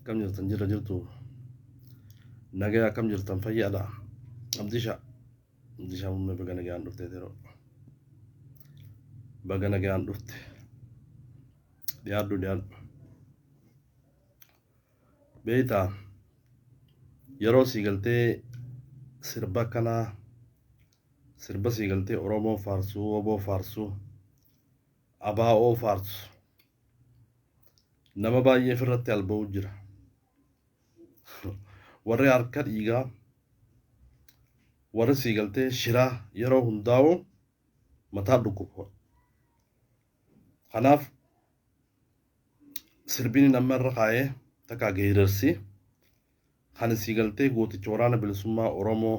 Akkam jirtan jira jirtu nagaa akkam jirtan fayyaadha. Abdisha Abdisha muummee baga nagaan dhufte yeroo baga nagaan dhufte dhiyaadhu dhiyaadhu. Beektaa yeroo sii galtee sirba akkanaa sirba sii galtee Oromoo faarsuu Woboo faarsuu ABO faarsu nama baay'ee ofirratti alba'uu jira. Warri harka dhiigaa warri sii galtee shiraa yeroo hundaa'u mataa dhukkuba. Kanaaf sirbini nama irra kaa'ee takka geerarsi kan sii galtee gooticha waraana bilisummaa Oromoo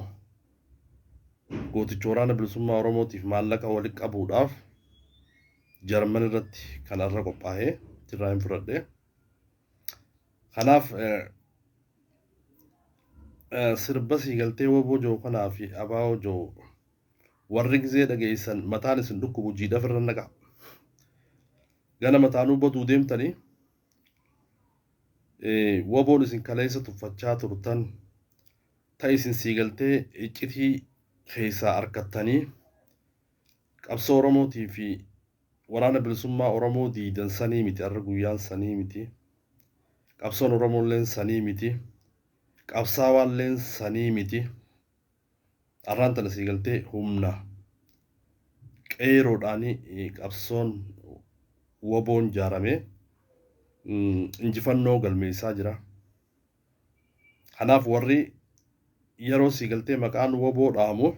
gooticha waraana bilisummaa Oromootiif maallaqa walitti qabuudhaaf Jarman irratti kan irra qophaa'ee irraa hin fudhadhe. Kanaaf sirba sii galtee woboo jiru kanaa fi abaa'oo jiru warri gizee dhageessan mataan isin dhukkubu jiidha firra naqa. Gana mataanuu baduu deemtanii woboon isin kaleessa tuffachaa turtan ta isin sii galtee iccitii keessaa arkattanii qabsoo Oromootii fi waraana bilisummaa Oromoo diidan sanii miti har'a guyyaan sanii miti. Qabsoon Oromoolleen sanii miti. Qabsaawaalleen sanii miti. Har'aan tana sii galtee humna qeeroodhaanii qabsoon woboon ijaaramee injifannoo galmeessaa jira. Kanaaf warri yeroo sii galtee maqaan woboo dhaamu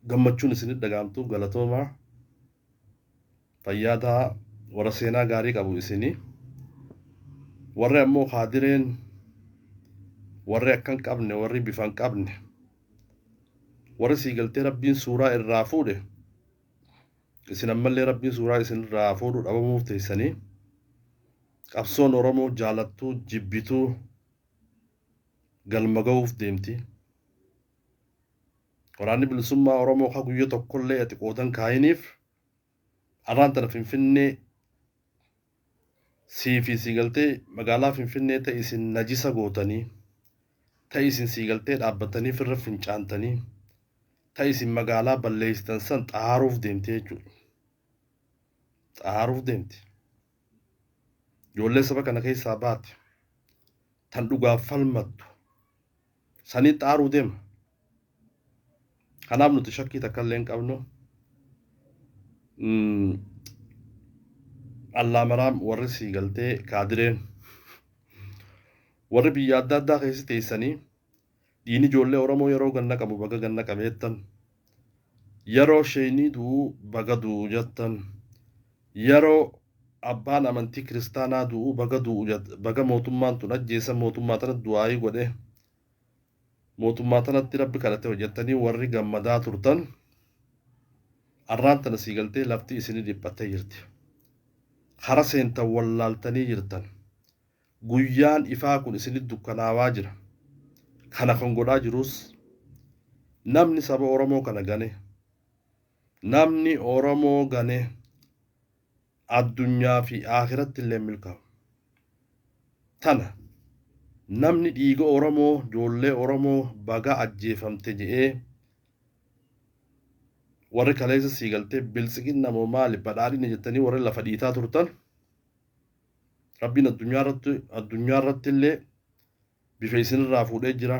gammachuun isinitti dhaga'amtu galatoomaa fayyaadaa warra seenaa gaarii qabu isinii. Warri ammoo kaadireen warri akka hin qabne warri bifa hin qabne warri sii galtee rabbiin suuraa irraa fuudhe isin ammallee rabbiin suuraa isin irraa fuudhu dhabamuuf teessanii qabsoon Oromoo jaalattuu jibbituu galma ga'uuf deemti. Waraanni bilisummaa Oromoo ka guyya tokkollee ati qoodan kaayiniif arraan tana Finfinnee sii fi sii galtee magaalaa Finfinnee ta'e isin najisa gootanii ta'e isin sii galtee dhaabbatanii firra fincaantanii ta'e isin magaalaa balleessitan san xahaaruuf deemti jechuudha. Xahaaruuf deemti. Ijoollee saba kana keessaa baate tan dhugaaf falmattu sanii xaaruu deema. Kanaaf nuti shakkii takka illee hin qabnu. Allaamaraam warri sii galtee kaadireen warri biyya adda addaa keessa teessanii dhiini ijoollee Oromoo yeroo ganna qabu baga ganna qabeettan Yeroo sheeynii du'u baga du'u jettan. Yeroo abbaan amantii kiristaanaa du'u baga du'u baga mootummaan tun ajjeesa mootummaa tana du'aayii godhe mootummaa tanatti rabbi kadhate hojjettanii warri gammadaa turtan arraan tana sii galtee lafti isinii dhiphattee jirti. Kara seentan wallaaltanii jirtan. Guyyaan ifaa kun isinit dukkanaawaa jira. Kana kan godhaa jirus namni saba Oromoo kana gane, namni Oromoo gane addunyaa fi akhiratti illee milkaa'u. Tana namni dhiiga Oromoo, ijoollee Oromoo baga ajjeefamte je'ee warri kaleessa sii galtee biltsiginna moo maali badhaadhina jettanii warri lafa dhiitaa turtan Rabbiin addunyaa irratti illee bifa isinirraa fuudhee jira.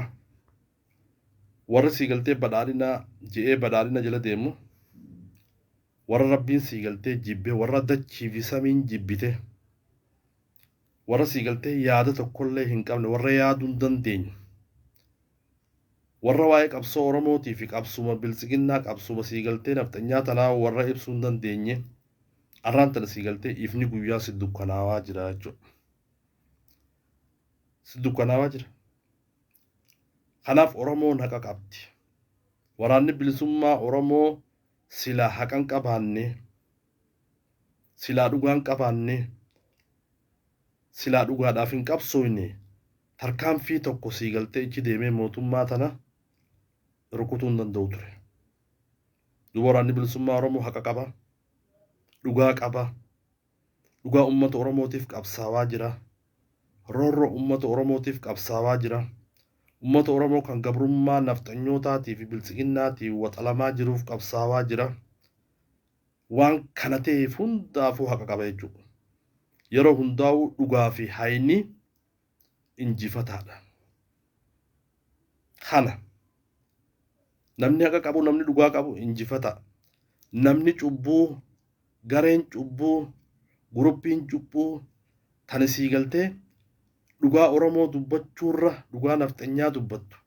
Warri sii galtee badhaadhina je'ee badhaadhina jala deemu warra Rabbiin sii galtee jibbe, warra dachii fi samiin jibbite, warra sii galtee yaada tokkollee hin qabne, warra yaaduu hin dandeenye, warra waa'ee qabsoo Oromootii fi qabsuma biltsiginnaa qabsuma sii galtee nafxanyaa tanaa warra ibsuu hin dandeenye arraan tana sii galtee ifni guyyaa si dukkanaawaa jira jechuudha. Si dukkanaawaa jira. Kanaaf Oromoon haqa qabdi. Waraanni bilisummaa Oromoo silaa haqan qabaanne, silaa dhugaan qabaanne, silaa dhugaadhaaf hin qabsooyne tarkaanfii tokko sii galtee ichi deemee mootummaa tana rukutuu hin danda'u ture. Duuba waraanni bilisummaa Oromoo haqa qaba, dhugaa qaba, dhugaa uummata Oromootiif qabsaawaa jira, roorroo uummata Oromootiif qabsaawaa jira. Uummata Oromoo kan gabrummaa nafxanyootaatii fi biltsiginnaatiin waxalamaa jiruuf qabsaawaa jira. Waan kana ta'eef hundaafuu haqa qaba jechuudha. Yeroo hundaa'uu dhugaa fi hayni injifataadha. Kana namni haqa qabu, namni dhugaa qabu injifata. Namni cubbuu, gareen cubbuu, guruppiin cubbuu tani sii galtee dhugaa Oromoo dubbachuurra dhugaa nafxanyaa dubbattu,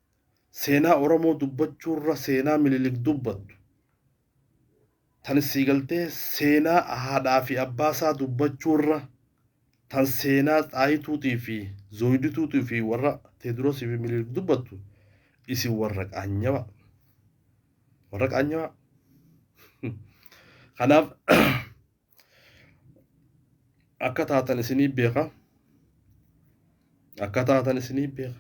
seenaa Oromoo dubbachuurra seenaa Minilik dubbattu, tan sii galtee seenaa haadhaa fi abbaasaa dubbachuurra tan seenaa Xaayituutii fi Zooyidituutii fi warra Teediroosii fi Minilik dubbattu isin warra qaanyawa. Warra qaanyawa. Kanaaf akka taatan isinii beeka. Akka taatan isinii beeka.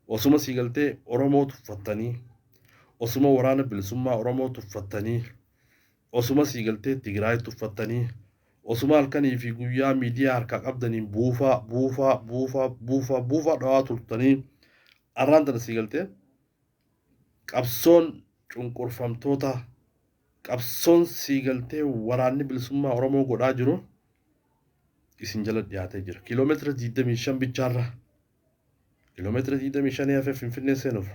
Osuma sii galtee Oromoo tuffattanii, osuma waraana bilisummaa Oromoo tuffattanii, osuma sii galtee Tigraay tuffattanii, osuma halkanii fi guyyaa miidiyaa harkaa qabdaniin buufaa, buufaa, buufaa, buufaa, buufaa dhawaa turtanii arraan tana sii galtee qabsoon cunqurfamtoota, qabsoon sii galtee waraanni bilisummaa Oromoo godhaa jiru isin jala dhiyaatee jira. Kiiloomeetira 25 bichaarra, kiiloomeetira 25 hafee Finfinnee seenuuf.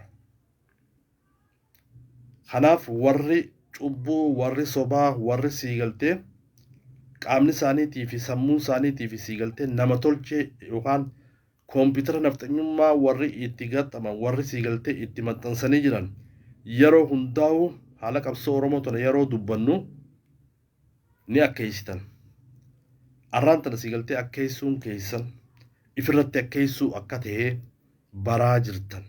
Kanaaf warri cubbuu, warri sobaa, warri sii galtee qaamni isaaniitii fi sammuun isaaniitii fi sii galtee nama tolchee yookaan koompitara nafxanyummaa warri itti gaxaman, warri sii galtee itti maxxansanii jiran yeroo hundaa'u haala qabsoo Oromoo tana yeroo dubbannu ni akkeessitan. Arraan tana sii galtee akkeessuun keessan ifirratti akkeessuu akka ta'e baraa jirtan,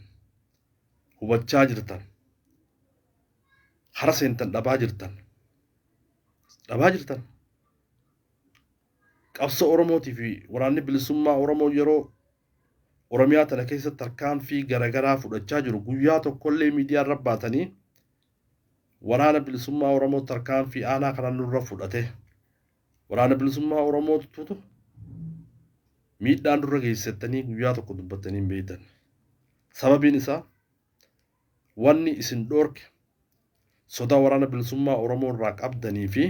hubachaa jirtan, hara seentan dhabaa jirtan, dhabaa jirtan. Qabsoo Oromootii fi waraanni bilisummaa Oromoo yeroo Oromiyaa tana keessatti tarkaanfii garaagaraa fudhachaa jiru guyyaa tokkollee miidiyaa irra baatanii waraana bilisummaa Oromoo tarkaanfii aanaa kana nurra fudhate. Waraana bilisummaa Oromootu miidhaan nurra geessisettanii guyyaa tokko dubbattanii hin beektan. Sababiin isaa wanni isin dhoorke sodaa waraana bilisummaa Oromoo irraa qabdanii fi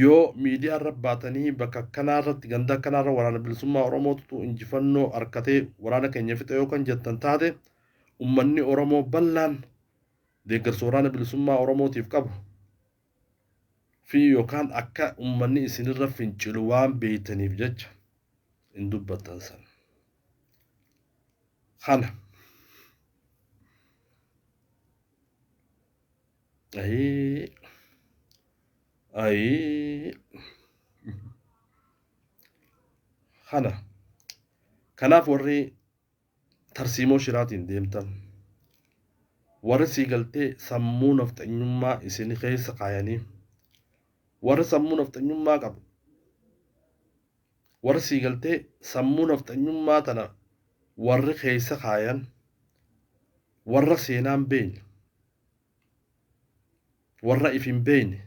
yoo miidiyaa irra baatanii bakka akkanaa irratti ganda akkanaa irra waraana bilisummaa Oromootu injifannoo harkatee waraana keenya fixe yoo kan jettan taate ummanni Oromoo bal'aan deeggarsa waraana bilisummaa Oromootiif qabu fi yookaan akka ummanni isinirra fincilu waan beeytaniif jecha hin dubbattan sana. Kana. Ayii ayii kana kanaaf warri tarsiimoo shiraatiin deemtan, warri sii galtee sammuu nafxanyummaa isin keessa kaayanii, warri sammuu nafxanyummaa qabu, warri sii galtee sammuu nafxanyummaa tana warri keessa kaayan, warra seenaan beeyne, warra if hin beeyne,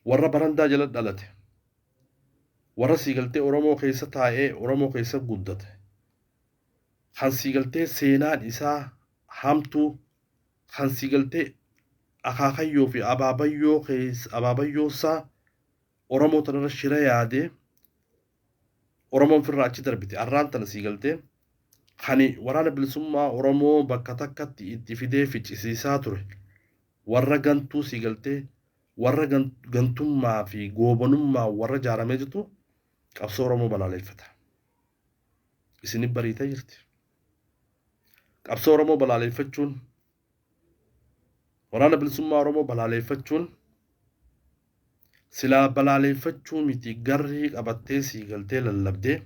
warra barandaa jala dhalate, warra sii galtee Oromoo keessa taa'ee Oromoo keessa guddate, kan sii galtee seenaan isaa hamtuu, kan sii galtee akaakayyoo fi abaabayyoo keessa abaabayyoosaa Oromoo tanarra shira yaadee Oromoon firraa achi darbite arraan tana sii galtee kan waraana bilisummaa Oromoo bakka takkatti itti fidee ficcisiisaa ture, warra gantuu sii galtee warra gantummaa fi goobanummaa warra jaaramee jirtu qabsoo Oromoo balaaleffata. Isinif bariitee jirti. Qabsoo Oromoo balaaleffachuun, waraana bilisummaa Oromoo balaaleffachuun silaa balaaleffachuu miti, garrii qabattee sii galtee lallabdee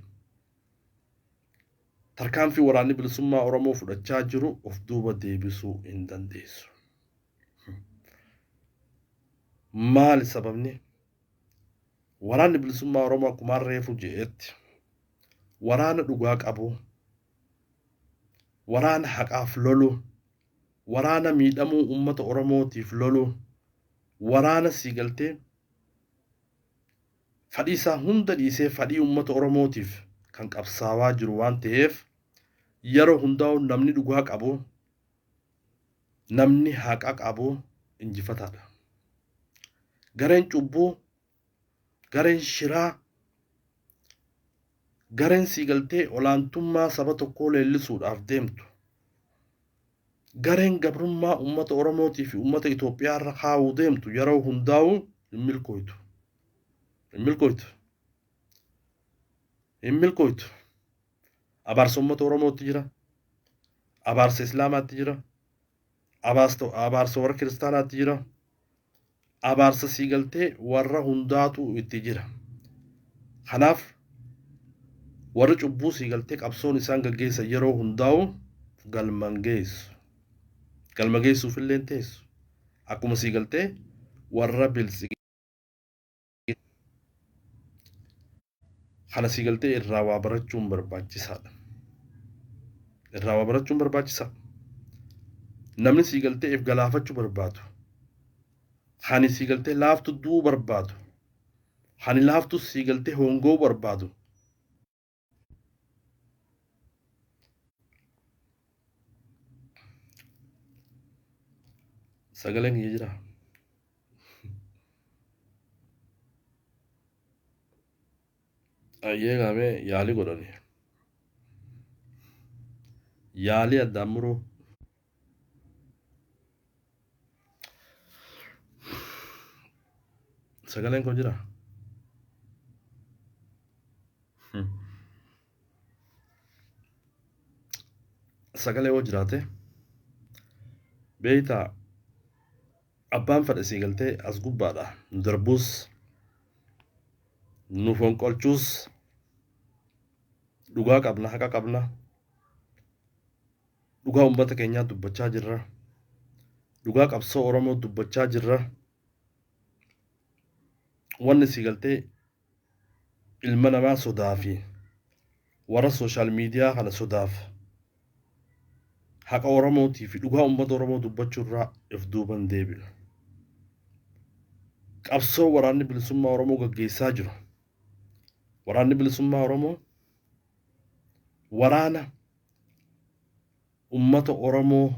tarkaanfii waraanni bilisummaa Oromoo fudhachaa jiru of duuba deebisuu hin dandeessu. Maali sababni? Waraanni bilisummaa Oromoo akkuma reefu je'etti waraana dhugaa qabu, waraana haqaaf lolu, waraana miidhamuu uummata Oromootiif lolu, waraana sii galtee fadhii isaa hunda dhiisee fadhii uummata Oromootiif kan qabsaawaa jiru waan ta'eef, yeroo hundaa'u namni dhugaa qabu, namni haqa qabu injifataadha. Gareen cubbuu, gareen shiraa, gareen sii galtee olaantummaa saba tokkoo leellisuudhaaf deemtu, gareen gabrummaa uummata Oromootii fi uummata Itoophiyaa irra kaa'uu deemtu yeroo hundaa'u hin milkooytu. Hin milkooytu. Hin milkooytu. Abaarsa uummata Oromootti jira. Abaarsa Islaamaatti jira. Abaarsa warra Kiristaanaatti jira. Abaarsa sii galtee warra hundaatu itti jira. Kanaaf warri cubbuu sii galtee qabsoon isaan gaggeessan yeroo hundaa'u galman geessu. Galma geessuuf illee hin teessu. Akkuma sii galtee warra biltsi kana sii galtee irraa waa barachuun barbaachisaadha. Irraa waa barachuun barbaachisaa. Namni sii galtee if galaafachuu barbaadu, Hani sii galtee laaftu du'uu barbaadu, Hani laaftu sii galtee hongoo barbaadu. Sagaleen kiyya jira. Ayyee gaamee yaalii godhani. Yaalii addaan muruu. Sagaleen koo jira? Sagalee yoo jiraate beektaa, abbaan fedhe sii galtee as gubbaadha nu darbuus nu fonqolchuus, dhugaa qabna, haqa qabna, dhugaa uummata keenyaa dubbachaa jirra, dhugaa qabsoo Oromoo dubbachaa jirra. Wanni sii galtee ilma namaa sodaa fi warra social media kana sodaaf haqa Oromootii fi dhugaa uummata Oromoo dubbachuu irraa if duuban deebinu. Qabsoo waraanni bilisummaa Oromoo gaggeessaa jiru. Waraanni bilisummaa Oromoo waraana uummata Oromoo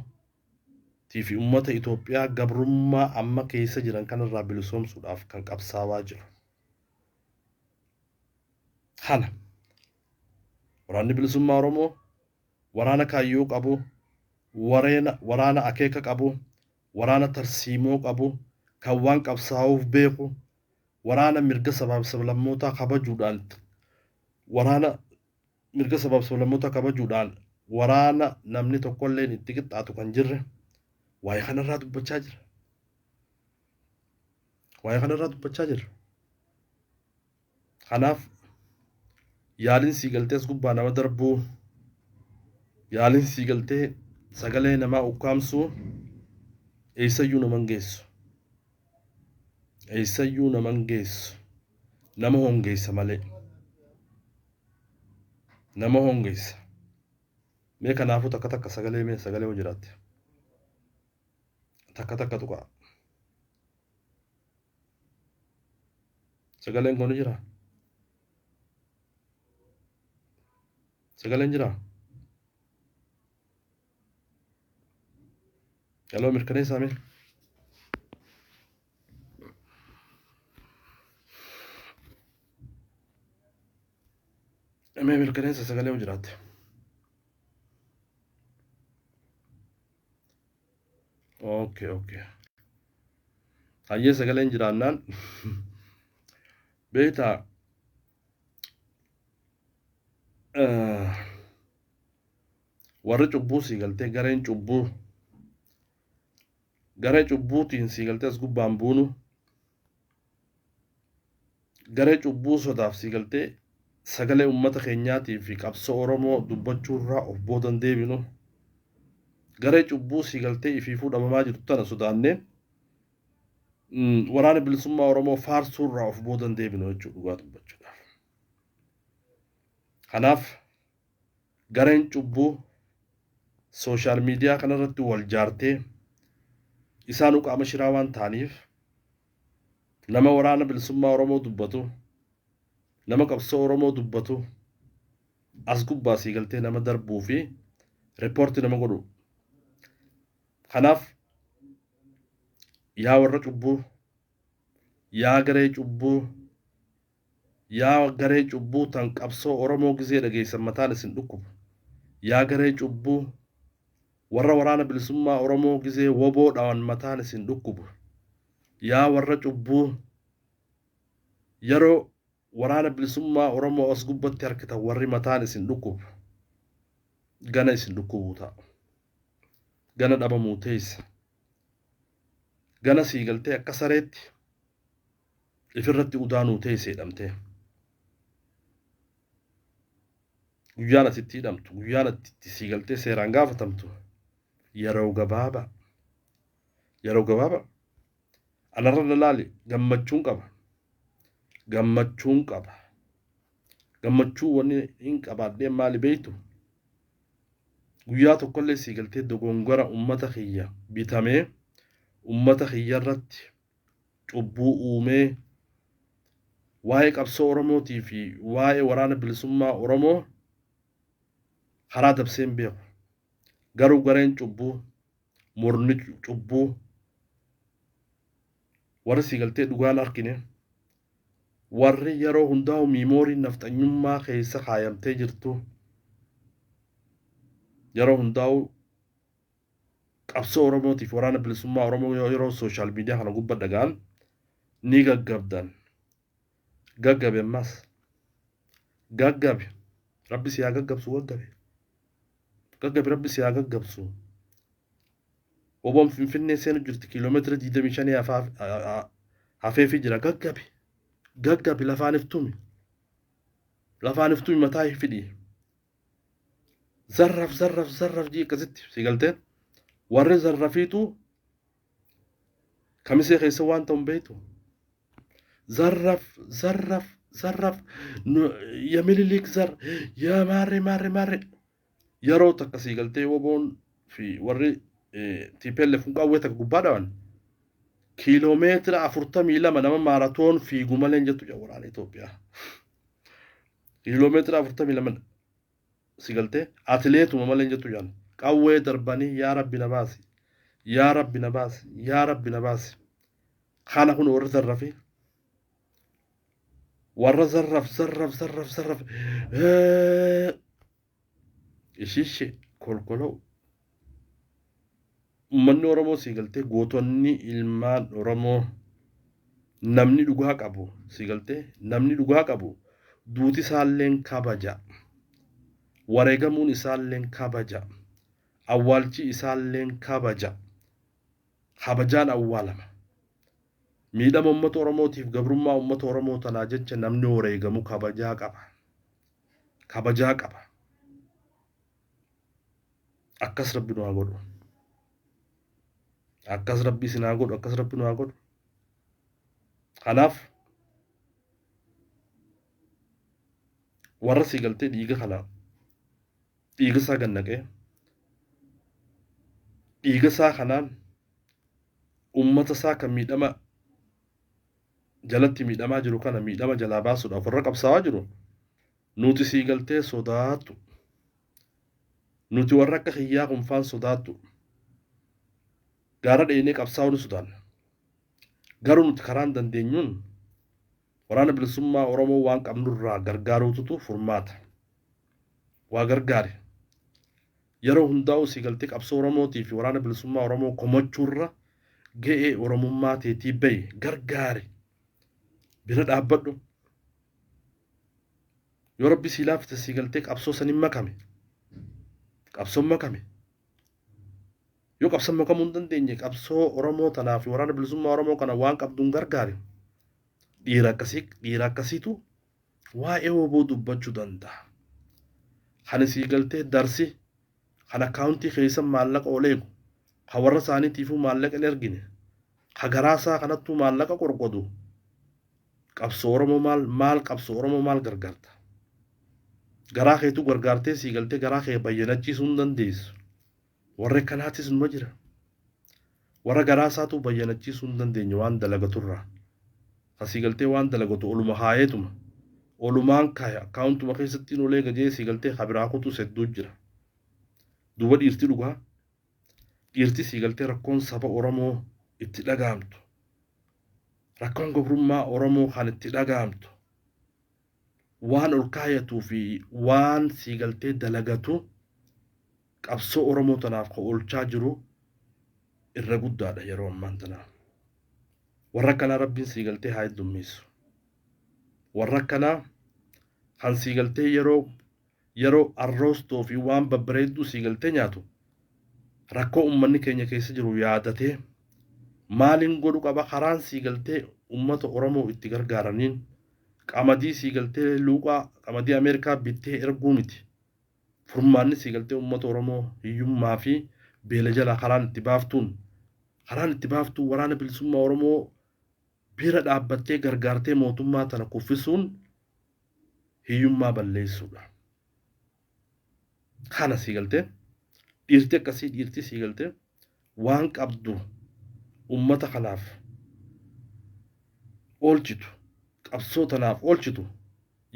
fi uummata Itoophiyaa gabrummaa amma keessa jiran kanarraa bilisoomsuudhaaf kan qabsaawaa jiru. Kana waraanni bilisummaa Oromoo waraana kaayyoo qabu, waraana akeeka qabu, waraana tarsiimoo qabu, kan waan qabsaa'uuf beeku, waraana mirga sabaaf sablammootaa kabajuudhaan, waraana mirga sabaaf sablammootaa kabajuudhaan, waraana namni tokkolleen itti qixxaatu kan jirre waa'ee kanarraa dubbachaa jira. Waa'ee kanarraa dubbachaa jirra. Kanaaf yaaliin sii galtee as gubbaa nama darbuu, yaaliin sii galtee sagalee namaa ukkaamsuu eessayyuu nama hin geessu. Eessayyuu nama hin geessu. Nama hongeessa malee. Nama hongeessa. Mee kanaafuu takka takka sagalee mee sagalee hoo jiraatte. Takka takka tuqaa. Sagaleen kun jira. Sagaleen jira. Galoo mirkaneessaa mee. Mee mirkaneessa sagalee hoo jiraatte. Okay, okay. Hayyee sagaleen jiraannaan beektaa warri cubbuu sii galtee gareen cubbuu garee cubbuutiin sii galtee as gubbaan buunu garee cubbuu sodaaf sii galtee sagalee uummata keenyaatii fi qabsoo Oromoo dubbachuurraa of boodan deebinu garee cubbuu sii galtee ifiifuu dhabamaa jirtu tana sodaannee waraana bilisummaa Oromoo faarsuurraa of boodan deebinu jechuudha dhugaa dubbachuudhaaf. Kanaaf gareen cubbuu sooshaal miidiyaa kanarratti wal jaartee isaanuu qaama shiraa waan ta'aniif nama waraana bilisummaa Oromoo dubbatu, nama qabsoo Oromoo dubbatu as gubbaa sii galtee nama darbuu fi riippoortii nama godhu. Kanaaf yaa warra cubbuu, yaa garee cubbuu, yaa garee cubbuu tan qabsoo Oromoo gizee dhageessan mataan isin dhukkubu. Yaa garee cubbuu warra waraana bilisummaa Oromoo gizee woboo dhawan mataan isin dhukkubu. Yaa warra cubbuu yeroo waraana bilisummaa Oromoo as gubbatti harkitan warri mataan isin dhukkubu. Gana isin dhukkubuu ta'a. Gana dhabamuu teessa. Gana sii galtee akka sareetti ifirratti udaanuu teesse hidhamtee. Guyyaan ati itti hidhamtu, guyyaan ati itti sii galtee seeraan gaafatamtu yeroo gabaabaa. Yeroo gabaabaa. Anarra na laali gammachuun qaba. Gammachuun qaba. Gammachuu wanni hin qabaadhee maali beektu? Guyyaa tokkollee sii galtee dogongora ummata kiyya bitamee ummata kiyya irratti cubbuu uumee waa'ee qabsoo Oromootii fi waa'ee waraana bilisummaa Oromoo karaa dabsee hin beeku. Garuu gareen cubbuu, murni cubbuu warri sii galtee dhugaan argine warri yeroo hundaa'u miimooriin nafxanyummaa keessa kaayamtee jirtu yeroo hundaa'u qabsoo Oromootiif waraana bilisummaa Oromoo yeroo sooshaal miidiyaa kana gubbaa dhaga'an ni gaggabdan. Gaggabe ammas. Gaggabe. Rabbi si haa gaggabsu gaggabe. Gaggabe Rabbi si haa gaggabsu. Woboon Finfinnee seenu jirti kiiloomeetira 25 hafeefii jira gaggabe. Gaggabe lafaan iftumi. Lafaan iftumi mataa fidhi. Zarraf zarraf zarraf jii akkasitti si galtee warri zarrafiitu kamisee keessa waan ta'u hin beektu. Zarraf zarraf zarraf ya Mililik zar ya maarree maarree maarree yeroo takka sii galtee woboon fi warri TPLF kun qawwee takka gubbaa dhawan kiiloomeetira 42 nama maaratoon fiigu malee hin jettu jedha waraana Itoophiyaa. Kiiloomeetira 42 si galtee atileetuma malee hin jettu jedhan qawwee darbanii yaa rabbi na baasi yaa rabbi na baasi yaa rabbi na baasi kana kun warri zarrafi warra zarraf zarraf zarraf zarraf ishiishe kolkoloo Uummanni Oromoo sii galtee gootonni ilmaan Oromoo namni dhugaa qabu sii galtee namni dhugaa qabu duuti isaalleen kabaja. Wareegamuun isaalleen kabaja. Awwaalchi isaalleen kabaja. Kabajaan awwaalama. Miidhama uummata Oromootiif gabrummaa uummata Oromoo tanaa jecha namni wareegamu kabajaa qaba. Kabajaa qaba. Akkas Rabbi nu haa godhu. Akkas Rabbi isin haa godhu. Akkas Rabbi nu haa godhu. Kanaaf warra sii galtee dhiiga kana dhiiga isaa gannaqee dhiiga isaa kanaan ummata isaa kan miidhama jalatti miidhamaa jiru kana miidhama jalaa baasuudhaaf warra qabsaa'aa jiru nuti sii galtee sodaattu. Nuti warra akka kiyyaa kunfaan sodaattu. Gaara dheenee qabsaa'uu ni sodaanna. Garuu nuti karaan dandeenyuun waraana bilisummaa Oromoo waan qabnurraa gargaaruututu furmaata. Waa gargaari. Yeroo hundaa'uu sii galtee qabsoo Oromootii fi waraana bilisummaa Oromoo komachuurra ga'ee Oromummaa teetii bahi gargaari. Bira dhaabbadhu. Yoo Rabbi sii laaffise sii galtee qabsoo sanin makame. Qabsoon makame. Yoo qabsoon makamuu hin dandeenye qabsoo Oromoo tanaa fi waraana bilisummaa Oromoo kana waan qabduun gargaari. Dhiira akkasii dhiira akkasiitu waa'ee woboo dubbachuu danda'a. Kan sii galtee darsi kan akkaawuntii keessa maallaqa ol eegu kan warra isaaniitiifuu maallaqa hin ergine kan garaa isaa kanattuu maallaqa qorqodu qabsoo Oromoo maal maal qabsoo Oromoo maal gargaarta? Garaa keetuu gargaartee sii galtee garaa kee bayyanachiisuu hin dandeessu. Warri akkanaatis numa jira. Warra garaa isaatuu bayyanachiisuu hin dandeenye waan dalagaturraa. Kan sii galtee waan dalagatu oluma kaayeetuma. Olumaan kaaya akkaawuntuma keessattiin olee gajee sii galtee kabiraa kutus hedduu jira. Duuba dhiirti dhugaa dhiirti sii galtee rakkoon saba Oromoo itti dhaga'amtu. Rakkoon gabrummaa Oromoo kan itti dhaga'amtu. Waan ol kaayatuu fi waan sii galtee dalagatu qabsoo Oromoo tanaaf kan oolchaa jiru irra guddaadha yeroo ammaan tanaa. Warra akkanaa Rabbiin sii galtee haa heddummeessu. Warra akkanaa kan sii galtee yeroo yeroo arroostoo fi waan babbareedduu sii galtee nyaatu rakkoo uummanni keenya keessa jiru yaadatee maaliin godhu qaba karaan sii galtee uummata Oromoo itti gargaaraniin qamadii sii galtee luuqaa qamadii Ameerikaa bittee erguu miti. Furmaanni sii galtee uummata Oromoo hiyyummaa fi beela jalaa karaan itti baaftuun karaan itti baaftuun waraana bilisummaa Oromoo bira dhaabbattee gargaartee mootummaa tana kuffisuun hiyyummaa balleessuudha. Kana sii galtee dhiirti akkasii dhiirti sii galtee waan qabdu uummata kanaaf oolchitu qabsoo tanaaf oolchitu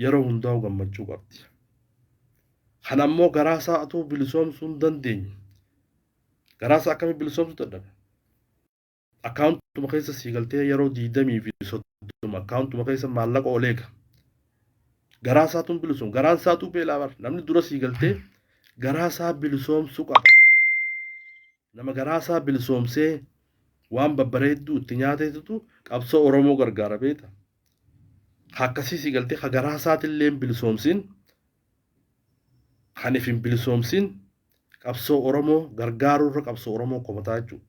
yeroo hundaa'u gammachuu qabdi. Kan ammoo garaa isaa atuu bilisoomsuu hin dandeenye. Garaa isaa akkamitti bilisoomsuu dadhabe? Akkaawuntuma keessa sii galtee yeroo 20 fi 30 akkaawuntuma keessa maallaqa ol eega. Garaa isaatuun bilisoom. Garaan isaatuu beelaa bar. Namni dura sii galtee garaa isaa bilisoomsuu qaba. Nama garaa isaa bilisoomsee waan babbareedduu itti nyaateetutu qabsoo Oromoo gargaara beekta. Akkasii sii galtee ka garaa isaatillee hin bilisoomsin kan if hin bilisoomsin qabsoo Oromoo gargaaruurra qabsoo Oromoo komataa jechuudha.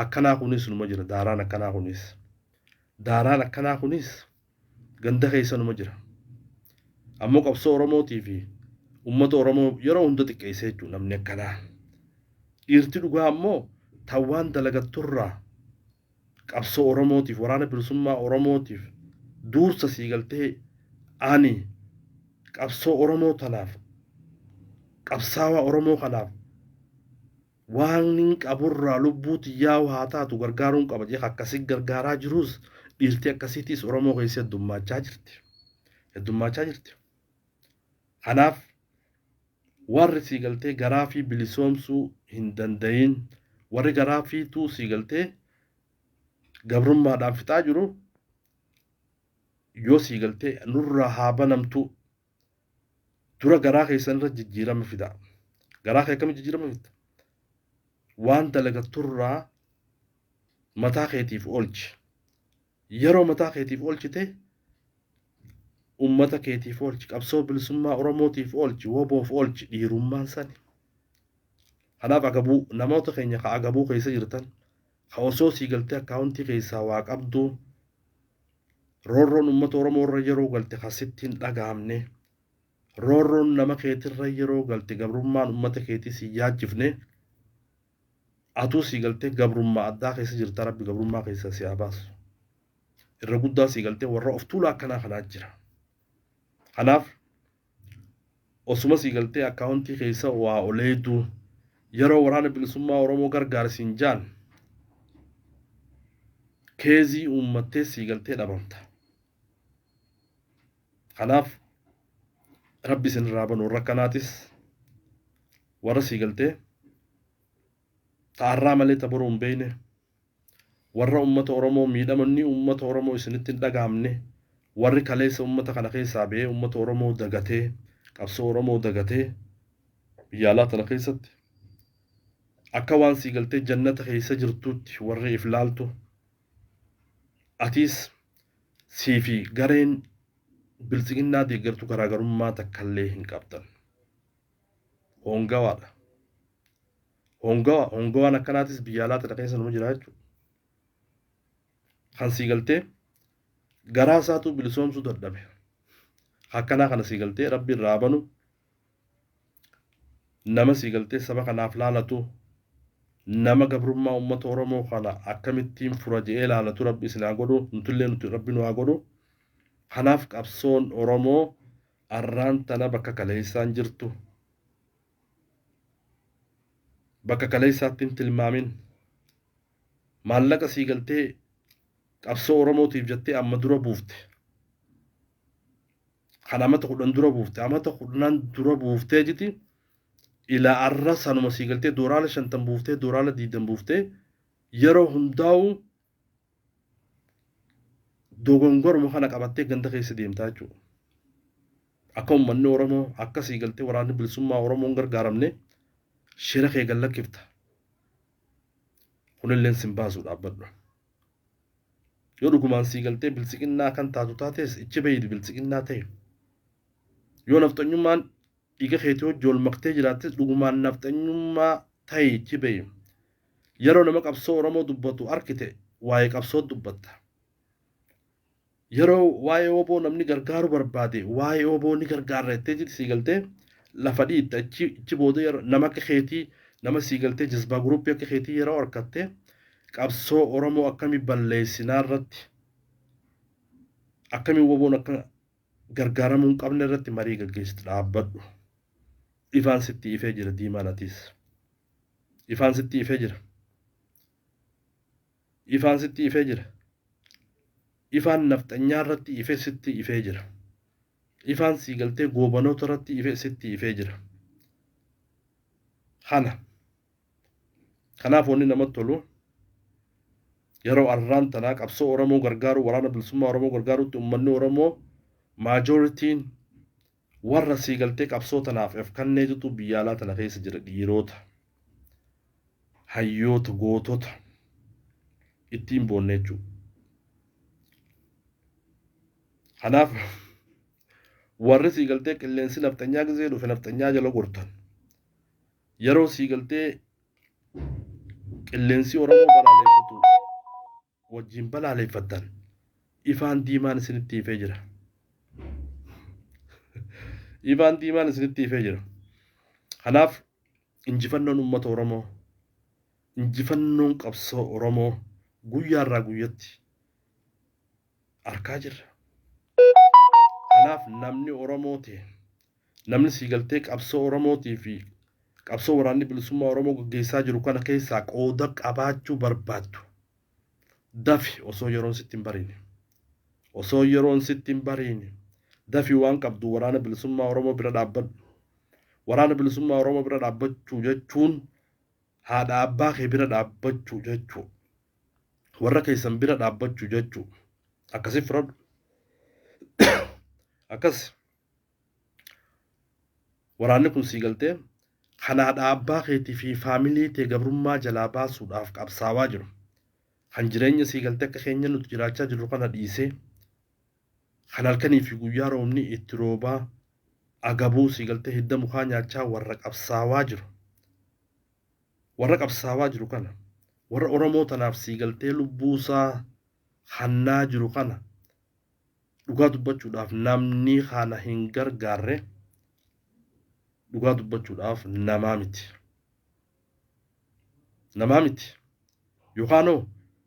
Akkanaa kunis numa jira daaraan akkanaa kunis. Daaraan akkanaa kunis ganda keessa numa jira. Ammoo qabsoo Oromootii fi uummata Oromoo yeroo hunda xiqqeessee jechuudha namni akkanaa. Dhiirti dhugaa ammoo tan waan dalagatturraa qabsoo Oromootiif waraana bilisummaa Oromootiif duursa sii galtee ani qabsoo Oromoo tanaaf qabsaawaa Oromoo kanaaf waan hin qaburraa lubbuu xiyyaa'u haa taatu gargaaruun qaba jee akkasii gargaaraa jirus dhiirti akkasiitis Oromoo keessa heddummaachaa jirti. Heddummaachaa jirti. Kanaaf warri sii galtee garaa fi bilisoomsuu hin dandayin warri garaa fiituu sii galtee gabrummaadhaan fixaa jiru yoo sii galtee nurraa haa banamtu dura garaa keessan irra jijjiirama fida. Garaa kee akkamitti jijjiirama fidda? Waan dalagatturraa mataa keetiif oolchi. Yeroo mataa keetiif oolchite ummata keetiif oolchi, qabsoo bilisummaa Oromootiif oolchi, woboof oolchi dhiirummaan sani. Kanaaf agabuu namoota keenya ka agabuu keessa jirtan, Ka osoo sii galtee akkaawuntii keessaa waa qabdu roorroon uummata Oromoo irra yeroo galte ka sitti hin dhaga'amne, roorroon nama keetirra yeroo galte gabrummaan uummata keetii si yaachifne, atuu sii galtee gabrummaa addaa keessa jirta. Rabbi gabrummaa keessa si haa baasu. Irra guddaa sii galtee warra of tuulaa akkanaa kanaa jira. Kanaaf osuma sii galtee akkaawuntii keessa waa oleedu yeroo Waraana Bilisummaa Oromoo gargaarsiin jaan keezii uummattee sii galtee dhabamta. Kanaaf Rabbi isin irraa banu. Warra akkanaatis, warra sii galtee ta'arraa malee ta boruu hin beekne, warra uummata Oromoo miidhamanni uummata Oromoo isinitti hin dhaga'amne, warri kaleessa uummata kana keessaa ba'ee uummata Oromoo dagatee, qabsoo Oromoo dagatee biyya alaa tana keessatti akka waan sii galtee jannata keessa jirtuutti warri if laaltu, atiis sii fi gareen Biltsiginnaa deeggartu garaagarummaa takkallee hin qabdan. Hongawaadha. Hongawa, hongawaan akkanaatis biyya alaa tana keessa nama jira jechuudha. Kan sii galtee garaa isaatu bilisoomsuu dadhabe. Akkanaa kana sii galtee Rabbi irraa banu, nama sii galtee saba kanaaf laalatu, nama gabrummaa uummata Oromoo kana akkamittiin fura je'ee laalatu Rabbi isin haa godhu, nutullee nuti Rabbi nu haa godhu. Kanaaf qabsoon Oromoo arraan tana bakka kaleessaan jirtu. Bakka kaleessaatti hin tilmaamin. Maallaqa sii galtee qabsoo Oromootiif jettee amma dura buufte. Kan amata 10 dura buufte. Amata 10 dura buuftee jiti. Ilaa arra sanuma sii galtee dooraala 50 buuftee, dooraala 20 buuftee, yeroo hundaa'u dogongoruma kana qabattee ganda keessa deemtaa jechuudha. Akka uummanni Oromoo akka sii galtee Waraanni Bilisummaa Oromoo hin gargaaramne shira kee gad lakkifta. Kunilleen sin baasu, dhaabbadhu. Yoo dhugumaan sii galtee Biltsiqinnaa kan taatu taates ichi bahi, Biltsiqinnaa ta'e. Yoo nafxanyummaan dhiiga keetii wajji wal maktee jiraattes dhugumaan nafxanyummaa ta'e ichi bahi. Yeroo nama qabsoo Oromoo dubbatu arkite waa'ee qabsoo dubbatta. Yeroo waa'ee WBO namni gargaaru barbaade waa'ee WBO ni gargaarra jettee jirti, sii galtee lafa dhiitta. Achi booda yeroo nama akka keetii, nama sii galtee jazbaa guruppii akka keetii yeroo harkatte qabsoo Oromoo akkamii balleessinaa irratti, akkamii WBOn akka gargaaramuu hin qabne irratti marii gaggeessitu, dhaabbadhu. Ifaan sitti ifee jira, diimaan atiis. Ifaan sitti ifee jira. Ifaan sitti ifee jira. Ifaan nafxanyaa irratti ife sitti ifee jira. Ifaan sii galtee goobanoota irratti ife sitti ifee jira. Kana. Kanaaf wanni namatti tolu yeroo arraan tanaa qabsoo Oromoo gargaaru, Waraana Bilisummaa Oromoo gargaarutti uummanni Oromoo majorityn warra sii galtee qabsoo tanaaf of kanneetutu biyya alaa tana keessa jira. Dhiirota, hayyoota, gootota ittiin boonne jechuudha. Kanaaf warri sii galtee qilleensi nafxanyaa gizee dhufe nafxanyaa jala gortan, yeroo sii galtee qilleensi Oromoo balaaleeffatu wajjin balaaleeffattan, ifaan diimaan isinitti ifee jira. Ifaan diimaan isinitti ifee jira. Kanaaf injifannoon uummata Oromoo, injifannoon qabsoo Oromoo guyyaarraa guyyatti arkaa jirra. Kanaaf namni Oromoo ta'e, namni sii galtee qabsoo Oromootii fi qabsoo Waraanni Bilisummaa Oromoo gaggeessaa jiru kana keessaa qooda qabaachuu barbaaddu, dafi osoo yeroon sitti hin bariine. Osoo yeroon sitti hin bariine dafi, waan qabdu Waraana Bilisummaa Oromoo bira dhaabbadhu. Waraana Bilisummaa Oromoo bira dhaabbachuu jechuun haadha abbaa kee bira dhaabbachuu jechuu. Warra keessan bira dhaabbachuu jechuu. Akkasii fudhadhu. Akkas. Waraanni kun sii galtee kan haadha abbaa keetii fi faamilii tee gabrummaa jalaa baasuudhaaf qabsaawaa jiru. Kan jireenya sii galtee akka keenya nuti jiraachaa jirru kana dhiisee, kan halkanii fi guyyaa roobni itti roobaa agabuu sii galtee hidda mukaa nyaachaa warra qabsaawaa jiru. Warra qabsaawaa jiru kana, Warra Oromoo tanaaf sii galtee lubbuusaa hannaa jiru kana dhugaa dubbachuudhaaf namni kana hin gargaarre dhugaa dubbachuudhaaf namaa miti. Namaa miti. Yookaanoo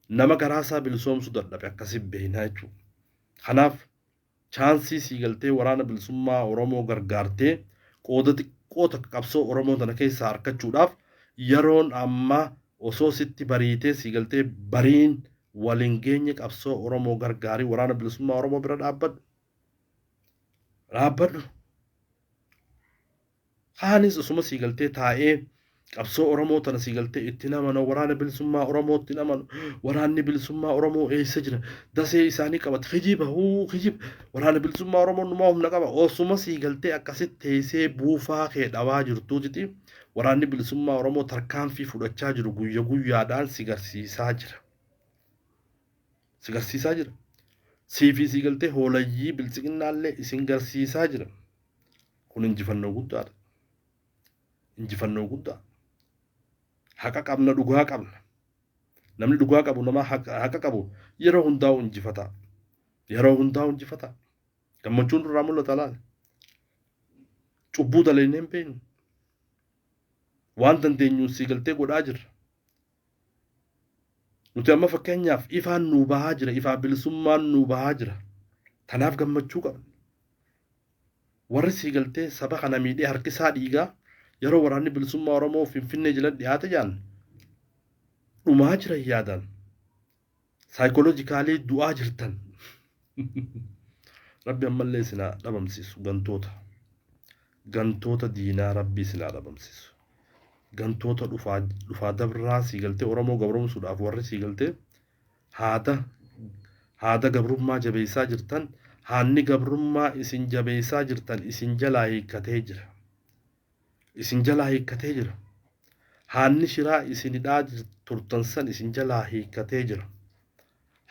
nama garaasaa bilisoomsuu dadhabe akkasii beeknaa jechuudha. Kanaaf chaansii sii galtee waraana bilisummaa Oromoo gargaartee qooda xiqqoo takka qabsoo Oromoo tana keessaa argachuudhaaf yeroon ammaa osoo sitti bariitee sii galtee bariin waliin geenye qabsoo Oromoo gargaarii waraana bilisummaa Oromoo bira dhaabbadhu. Dhaabbadhu. Kaanis osuma sii galtee taa'ee qabsoo Oromoo tana sii galtee itti namanu waraana bilisummaa Oromoo itti namanu waraanni bilisummaa Oromoo eessa jira dasee isaanii qabate kijiba huu kijiba waraana bilisummaa Oromoo numaa humna qaba osuma sii galtee akkasitti teessee buufaa kee dhabaa jirtuutiti waraanni bilisummaa Oromoo tarkaanfii fudhachaa jiru guyya guyyaadhaan si garsiisaa jira. Si garsiisaa jira. Siifii sii galtee hoolayyii biltsiqinnaallee isin garsiisaa jira. Kun injifannoo guddaadha. Injifannoo guddaa. Haqa qabna dhugaa qabna. Namni dhugaa qabu nama haqa qabu yeroo hundaa'u injifata. Yeroo hundaa'u injifata. Gammachuun irraa mul'ata laala. Cubbuu dalagnee hin beeknu. Waan dandeenyuun sii galtee godhaa jirra. Nuti amma fakkeenyaaf ifaan nuu bahaa jira, ifaa bilisummaan nuu bahaa jira. Tanaaf gammachuu qabna. Warri sii galtee saba kana miidhee harkisaa dhiigaa yeroo waraanni bilisummaa Oromoo Finfinnee jala dhiyaate jaan dhumaa jiran yaadan. Saayikooloojikaalii du'aa jirtan. Rabbi ammallee isin haa dhabamsiisu gantoota. Gantoota diinaa Rabbi isin haa dhabamsiisu. Gantoota dhufaa dhufaa dabraa sii galtee Oromoo gabroomsuudhaaf warri sii galtee haada haada gabrummaa jabeessaa jirtan haanni gabrummaa isin jabeessaa jirtan isin jalaa hiikkatee jira. Isin jalaa hiikkatee jira. Haanni shiraa isin hidhaa turtan san isin jalaa hiikkatee jira.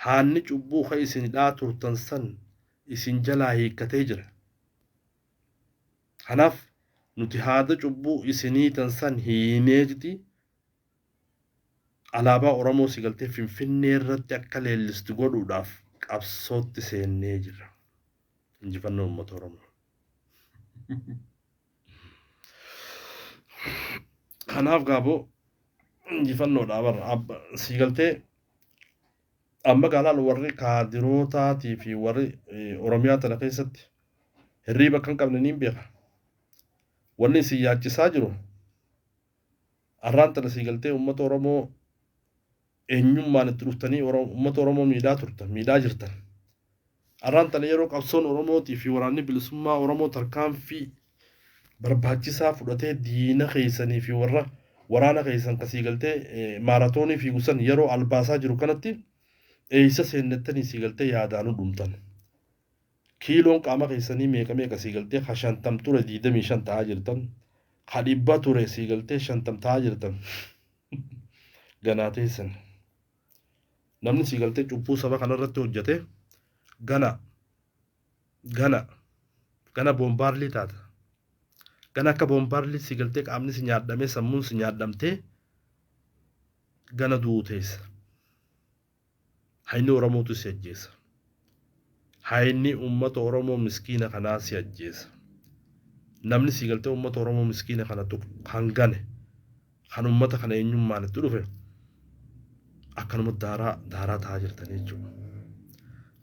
Haanni cubbuu ka isin hidhaa turtan san isin jalaa hiikkatee jira. Kanaaf nuti haada cubbuu isinii tan san hiineetiti alaabaa Oromoo si galtee Finfinnee irratti akka leellistu godhuudhaaf qabsootti seennee jira. Injifannoo uummata Oromoo. Kanaaf gaaboo injifannoodha barra sii galtee amma gaalaan warri kaadirootaatii fi warri Oromiyaa tana keessatti hirriiba akka hin qabne niin beeka. Wanni isin yaachisaa jiru arraan tana sii galtee uummata Oromoo eenyummaan itti dhuftanii uummata Oromoo miidhaa turtan miidhaa jirtan. Arraan tana yeroo qabsoon Oromootii fi waraanni bilisummaa Oromoo tarkaanfii barbaachisaa fudhatee diina keessanii fi warra waraana keessan kasii galtee maaratoonii fiigu san yeroo albaasaa jiru kanatti eessa seennettanii sii galtee yaadaanuu dhumtan. Kiiloon qaama keessanii meeqa meeqa sii galtee ka 50 ture 25 ta'aa jirtan. Ka 100 ture sii galtee 50 ta'aa jirtan. Ganaa teessan. Namni sii galtee cubbuu saba kanarratti hojjete gana gana gana boombaarlii taata. Gana akka boombaarlii sii galtee qaamni si nyaadhamee sammuun si nyaadhamtee gana du'uu teessa. Hayni Oromootu si ajjeesa. Hayni uummata Oromoo miskiina kanaa si ajjeesa. Namni sii galtee uummata Oromoo miskiina kana tuqu kan gane kan uummata kana eenyummaan itti dhufe akkanuma daaraa daaraa ta'aa jirtan jechuudha.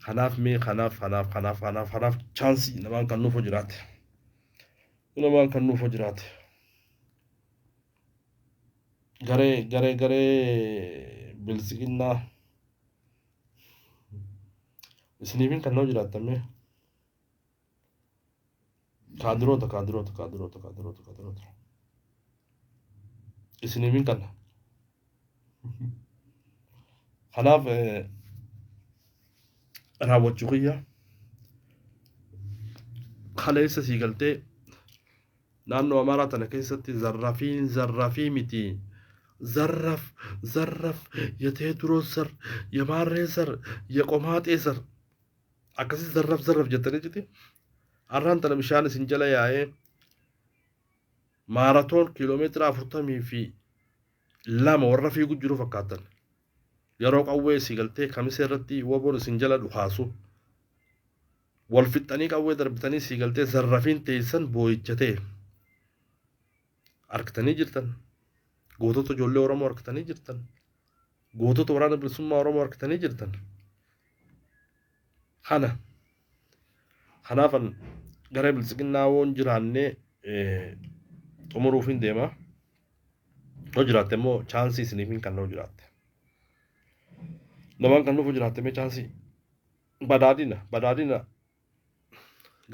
Kanaaf mee kanaaf kanaaf kanaaf kanaaf kanaaf chaansii namaan kan nuuf jiraate. Namaan kan nuuf jiraate. Garee garee garee biltsiginnaa isiniifin kan noo jiraattan mee kaadiroota kaadiroota kaadiroota kaadiroota kaadiroota isiniifin kana. Kanaaf raawwachuu kiyya kaleessa sii galtee naannoo Amaaraa tana keessatti zarrafiin zarrafii miti. Zarraf zarraf የቴዎድሮስ ዘር የማሬ ዘር የቆማጤ ዘር akkasii zarraf zarraf jettanii jiti. Har'aan tana bishaan isin jala yaa'ee maaratoon kiiloomeetira 42 warra fiigu jiru fakkaatan. Yeroo qawwee sii galtee Kamisee irratti WBOn isin jala dhukaasu wal fixxanii qawwee darbitanii sii galtee zarrafiin teessan boo'icha ta'e argitanii jirtan. Gootota ijoollee Oromoo argitanii jirtan. Gootota waraana bilisummaa Oromoo argitanii jirtan. Kana kanaafan garee biltsiginnaa woon jiraannee xumuruuf hin deema. Yoo jiraatte immoo chaansii isiniif hin kanna yoo jiraatte. Namaan kan dhufu jiraatte mee chaansii. Badhaadhina badhaadhina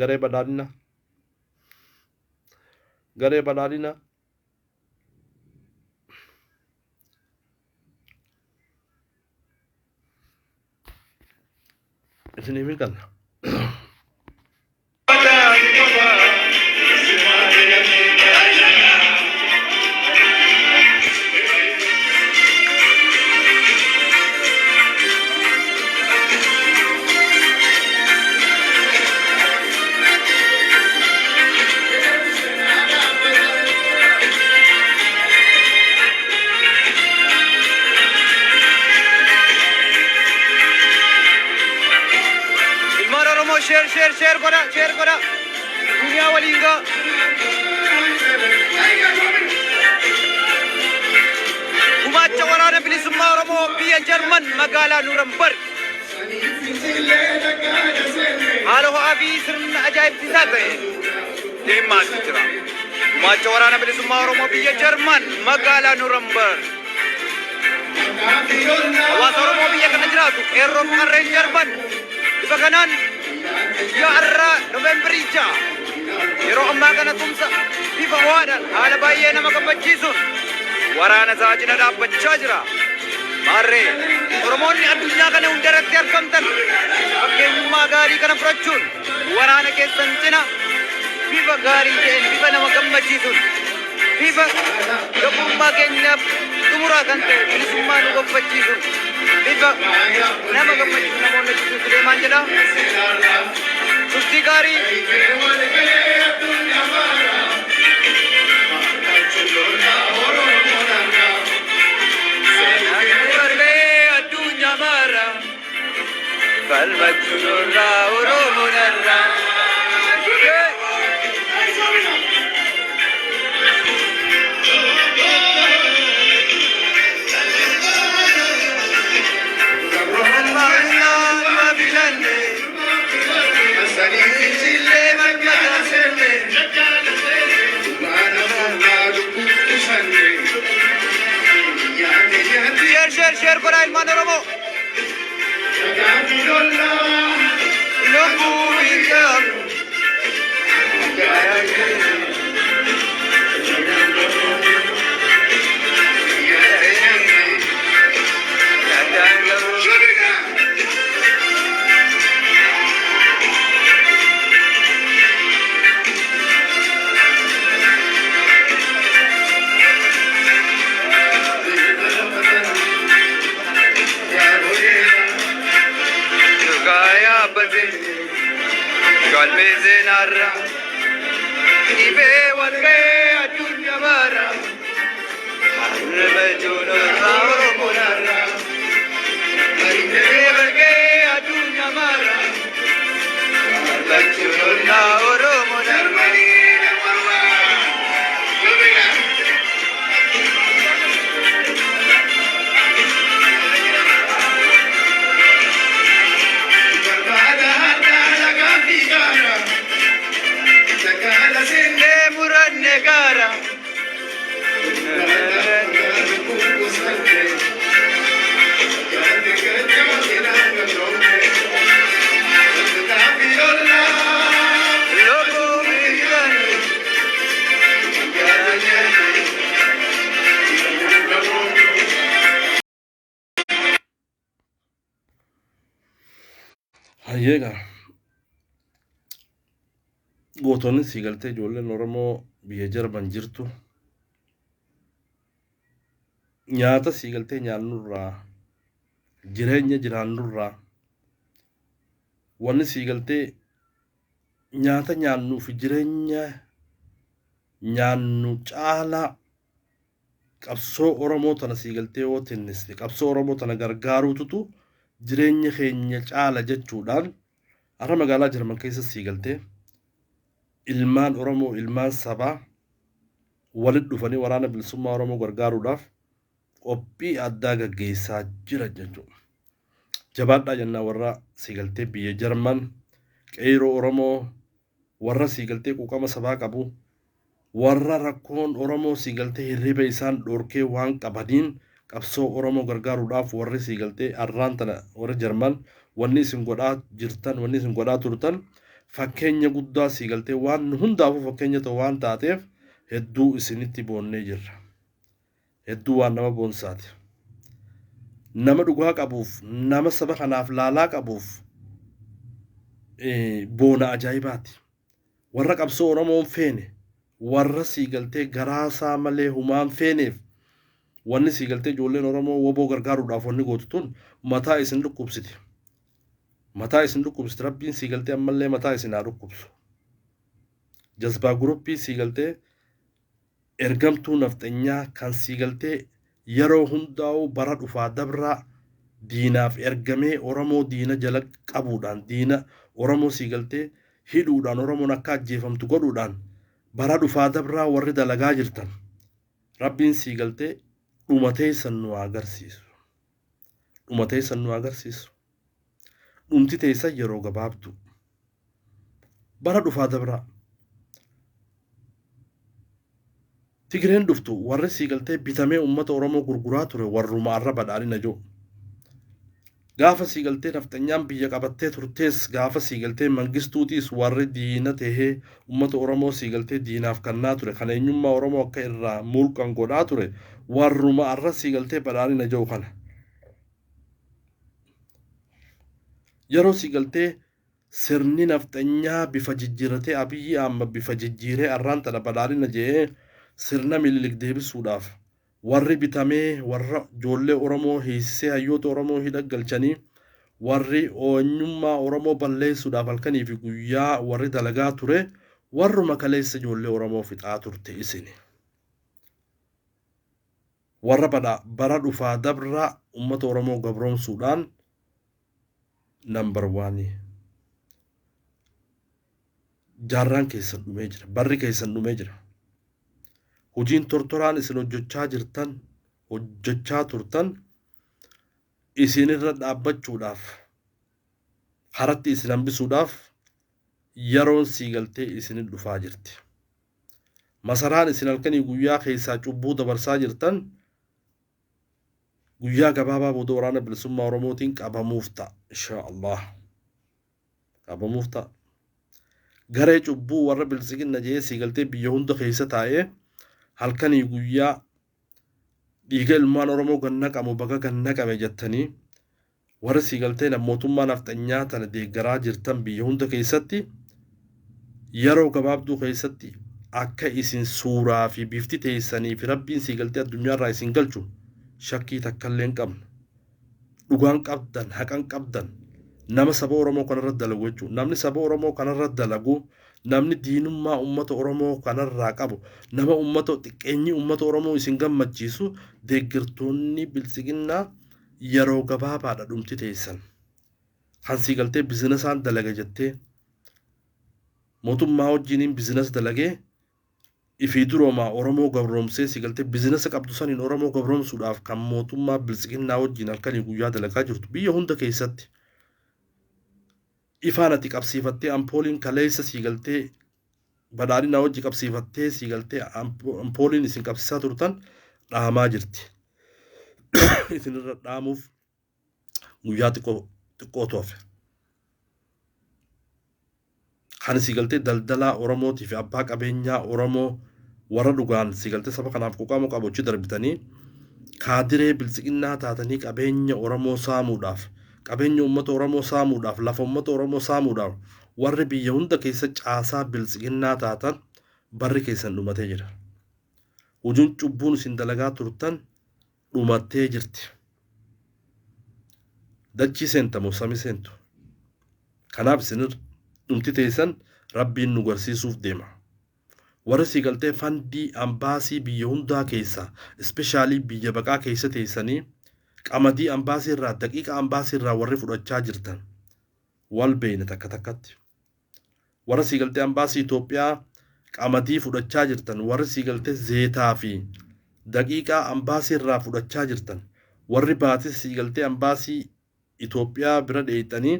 garee badhaadhina garee badhaadhina isiniif hin kanna. Ilmaan Oromoo sheer sheer sheer godha sheer godha. Duniyaa waliin ga'a. Gumaacha waraana bilisummaa Oromoo biyya Jarman magaalaa Nuurambarg. Haala ho'aa fi sirna ajaa'ibsiisaa ta'e deemaatu jira. Gumaacha waraana bilisummaa Oromoo biyya Jarman magaalaa Nuurambarg. Hawaasa Oromoo biyya kana jiraatu qeerroo fi qarreen Jarman bifa kanaan guyyaa har'aa Noovembarii 6 yeroo ammaa kana tumsa bifa ho'aadhaan haala baay'ee nama gammachiisuun waraana isaa cina dhaabbachaa jira. Maarree Oromoonni addunyaa kana hundarratti argamtan fakkeenyummaa gaarii kana fudhachuun waraana keessan cina bifa gaarii ta'een bifa nama gammachiisuun bifa gabrummaa keenyaaf xumuraa kan ta'e bilisummaa nu gonfachiisuun bifa nama gammachiisu namoonni hojjechuutti deemaan jedha. Turtii gaarii. Seenaan addunyaa mara. Falmachuu nurraa Oromoon har'a. Sheer sheer sheer godhaa ilmaan Oromoo. Lubbuu biyya. Dhugaa yaabbate galmee seenaarra dhibee wal ga'ee addunyaa mara arraba joonarraa Oromoonarra dhibee wal ga'ee addunyaa mara arraba joonarraa Oromoonarra. Sindee muranne gaara. Lubbuu biyyaani. Hayyee gaa. Gootonni sii galtee ijoolleen Oromoo biyya Jarman jirtu nyaata sii galtee nyaannurraa jireenya jiraannurraa wanni sii galtee nyaata nyaannuu fi jireenya nyaannu caalaa Qabsoo Oromoo tana sii galtee yoo tinnisne, qabsoo Oromoo tana gargaaruututu jireenya keenya caala jechuudhaan har'a magaalaa Jarman keessa sii galtee ilmaan Oromoo, ilmaan sabaa walitti dhufanii waraana bilisummaa Oromoo gargaaruudhaaf qophii addaa gaggeessaa jiran jechuudha. Jabaadhaa jennaa warra sii galtee biyya Jarman, qeerroo Oromoo, warra sii galtee quuqama sabaa qabu, warra rakkoon Oromoo sii galtee hirriba isaan dhorkee waan qabaniin qabsoo Oromoo gargaaruudhaaf warri sii galtee arraan tana warri Jarman wanni isin godhaa jirtan, wanni isin godhaa turtan fakkeenya guddaa sii galtee waan hundaafuu fakkeenya ta'u waan taateef hedduu isinitti boonnee jirra. Hedduu waan nama boonsaati. Nama dhugaa qabuuf, nama saba kanaaf laalaa qabuuf boona ajaa'ibaati. Warra qabsoo Oromoon feene, warra sii galtee garaasaa malee humaan feeneef wanni sii galtee ijoolleen Oromoo woboo gargaaruudhaaf wanni gootu tun mataa isin dhukkubsiti. Mataa isin dhukkubsiti. Rabbiin sii galtee ammallee mataa isin haa dhukkubsu. Jazbaa guruppii sii galtee ergamtuu nafxanyaa kan sii galtee yeroo hundaa'u bara dhufaa dabraa diinaaf ergamee Oromoo diina jala qabuudhaan, diina Oromoo sii galtee hidhuudhaan, Oromoon akka ajjeefamtu godhuudhaan bara dhufaa dabraa warri dalagaa jirtan Rabbiin sii galtee dhuma teessan nu agarsiisu. Dhuma teessan nu agarsiisu. Dhumti teessan yeroo gabaabdu. Bara dhufaa dabraa. Tigreen dhuftu warri sii galtee bitamee uummata Oromoo gurguraa ture warruma arra badhaadhina jiru. Gaafa sii galtee nafxanyaan biyya qabattee turtees, gaafa sii galtee mangistuutiis warri diina tahee uummata Oromoo sii galtee diinaaf kannaa ture, kan eenyummaa Oromoo akka irraa mulqan godhaa ture warruma arra sii galtee badhaadhina jiru kana. Yeroo sii galtee sirni nafxanyaa bifa jijjiiratee Abiyyi Ahmad bifa jijjiiree arraan tana badhaadhina jedhee sirna Minilik deebisuudhaaf warri bitamee warra ijoollee Oromoo hiisisee hayyoota Oromoo hidha galchanii warri eenyummaa Oromoo balleessuudhaaf halkanii fi guyyaa warri dalagaa ture warruma kaleessa ijoollee Oromoo fixaa turte isini. Warra bara dhufaa dabraa uummata Oromoo gabroomsuudhaan number one. Jaarraan keessan dhumee jira. Barri keessan dhumee jira. Hojiin tortoraan isin hojjechaa jirtan, hojjechaa turtan isinirra dhaabbachuudhaaf, haratti isin hambisuudhaaf yeroon sii galtee isin dhufaa jirti. Masaraan isin halkanii guyyaa keessaa cubbuu dabarsaa jirtan guyyaa gabaabaa booda waraana bilisummaa Oromootiin qabamuuf ta'a. Inshaa Allah. Qabamuuf ta'a. Garee cubbuu warra bilisiginna jedhee sii galtee biyya hunda keessa taa'ee halkanii guyyaa dhiiga ilmaan Oromoo ganna qamu baga ganna qame jettanii warra sii galtee mootummaa nafxanyaa tana deeggaraa jirtan biyya hunda keessatti yeroo gabaabduu keessatti akka isin suuraa fi bifti teessanii fi Rabbiin sii galtee addunyaarraa isin galchu shakkii takkallee hin qabnu. Dhugaan qabdan, haqan qabdan nama saba Oromoo kanarra dalagu jechuudha. Namni saba Oromoo kanarra dalagu, namni diinummaa uummata Oromoo kanarraa qabu, nama uummata xiqqeenyi uummata Oromoo isin gammachiisu deeggartoonni bilisiginnaa yeroo gabaabaadha dhumti teessan. Kan sii galtee bizinasaan dalaga jettee mootummaa wajjiniin bizinas dalagee ifii duroomaa Oromoo gabroomsee sii galtee bizinasa qabdu saniin Oromoo gabroomsuudhaaf kan mootummaa bilisiginnaa wajjin halkanii guyyaa dalagaa jirtu biyya hunda keessatti. Ifaan ati qabsiifattee ampooliin kaleessa sii galtee badhaadhina wajji qabsiifattee sii galtee ampooliin isin qabsiisaa turtan dhaamaa jirti. Isinirra dhaamuuf guyyaa xiqqootu hafe. Kan sii galtee daldalaa Oromootii fi abbaa qabeenyaa Oromoo warra dhugaan sii galtee saba kanaaf quuqamu qabu achi darbitanii kaadiree bilisiginnaa taatanii qabeenya Oromoo saamuudhaaf, qabeenya uummata Oromoo saamuudhaaf, lafa uummata Oromoo saamuudhaaf warri biyya hunda keessa caasaa bilisiginnaa taatan barri keessan dhumatee jira. Hojiin cubbuun isin dalagaa turtan dhumattee jirti. Dachii seentamoo samii seentu. Kanaaf isin dhumti teessan Rabbiin nu garsiisuuf deema. Warri sii galtee fandii ambaasii biyya hundaa keessa, especially biyya baqaa keessa teessanii qamadii ambaasii irraa, daqiiqa ambaasii irraa warri fudhachaa jirtan wal beeyna takka takkatti. Warra sii galtee ambaasii Itoophiyaa qamadii fudhachaa jirtan, warri sii galtee zeetaa fi daqiiqaa ambaasii irraa fudhachaa jirtan, warri baatis sii galtee ambaasii Itoophiyaa bira dheeyxanii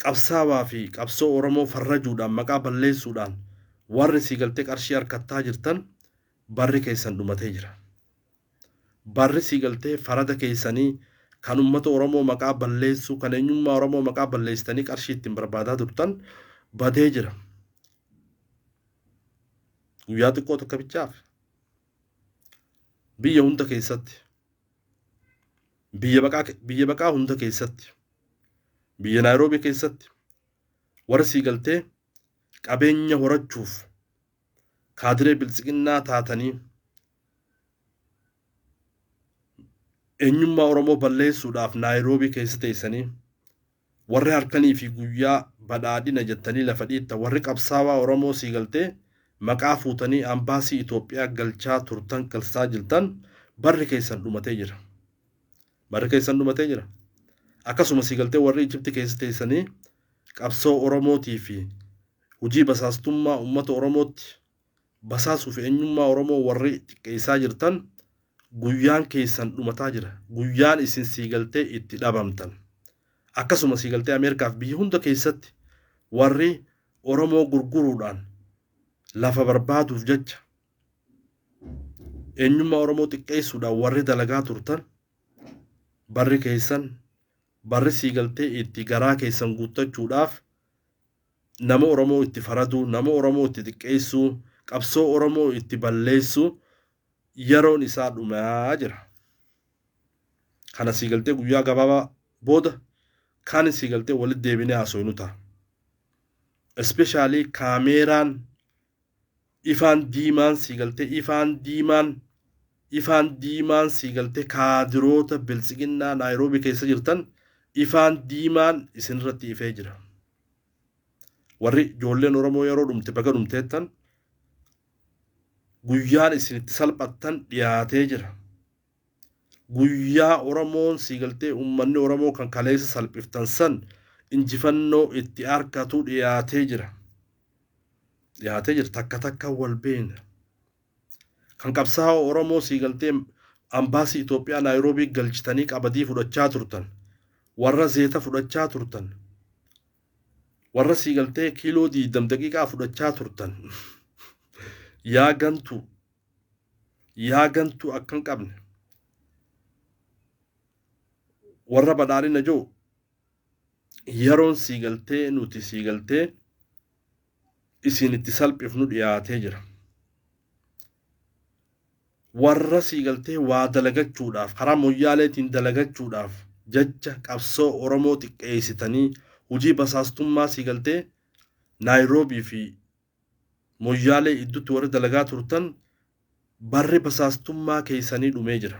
qabsaawaa fi qabsoo Oromoo farrajuudhaan maqaa balleessuudhaan warri sii galtee qarshii harkattaa jirtan, barri keessan dhumatee jira. Barri sii galtee farada keessanii kan uummata Oromoo maqaa balleessuu, kan eenyummaa Oromoo maqaa balleessitanii qarshii ittiin barbaadaa turtan badee jira. Guyyaa xiqqoo tokko bichaaf biyya hunda keessatti, biyya baqaa hunda keessatti, biyya Naayiroobii keessatti warri sii galtee qabeenya horachuuf kaadiree biltsiginnaa taatanii eenyummaa Oromoo balleessuudhaaf Naayiroobii keessa teessanii warri halkanii fi guyyaa badhaadhina jettanii lafa dhiitta, warri qabsaawaa Oromoo sii galtee maqaa fuutanii ambaasii Itoophiyaa galchaa turtan, galchaa jirtan, barri keessan dhumatee jira. Barri keessan dhumatee jira. Akkasuma sii galtee warri Ijipti keessa teessanii qabsoo Oromootii fi hojii basaastummaa uummata Oromootti basaasuu fi eenyummaa Oromoo warri xiqqeessaa jirtan, guyyaan keessan dhumataa jira. Guyyaan isin sii galtee itti dhabamtan. Akkasuma sii galtee Ameerikaaf biyya hunda keessatti warri Oromoo gurguruudhaan lafa barbaaduuf jecha eenyummaa Oromoo xiqqeessuudhaan warri dalagaa turtan, barri keessan, barri sii galtee itti garaa keessan guuttachuudhaaf nama Oromoo itti faraduu, nama Oromoo itti xiqqeessuu, qabsoo Oromoo itti balleessuu yeroon isaa dhumaa jira. Kana sii galtee guyyaa gabaabaa booda kaan sii galtee walitti deebinee haasofnu ta'a. Especially kaameeraan ifaan diimaan sii galtee ifaan diimaan sii galtee kaadiroota biltsiginnaa Naayiroobii keessa jirtan ifaan diimaan isinirratti ifee jira. Warri ijoolleen Oromoo yeroo dhumte baga dhumteettan, guyyaan isin itti salphattan dhiyaatee jira. Guyyaa Oromoon sii galtee uummanni Oromoo kan kaleessa salphiftan san injifannoo itti argatu dhiyaatee jira. Dhiyaatee jira, takka takka wal beena. Kan qabsaa'oo Oromoo sii galtee ambaasii Itoophiyaa Naayiroobii galchitanii qabadii fudhachaa turtan. Warra zeeta fudhachaa turtan. Warra sii galtee kiiloo 20 daqiiqaa fudhachaa turtan. Yaa gantuu. Yaa gantuu akka hin qabne. Warra badhaadhina jiru, yeroon sii galtee nuti sii galtee isin itti salphifnu dhiyaatee jira. Warra sii galtee waa dalagachuudhaaf, karaa moyyaaleetiin dalagachuudhaaf jecha qabsoo Oromoo xiqqeessitanii hojii basaastummaa sii galtee Naayiroobii fi moyyaalee idduutti warri dalagaa turtan, barri basaastummaa keessanii dhumee jira.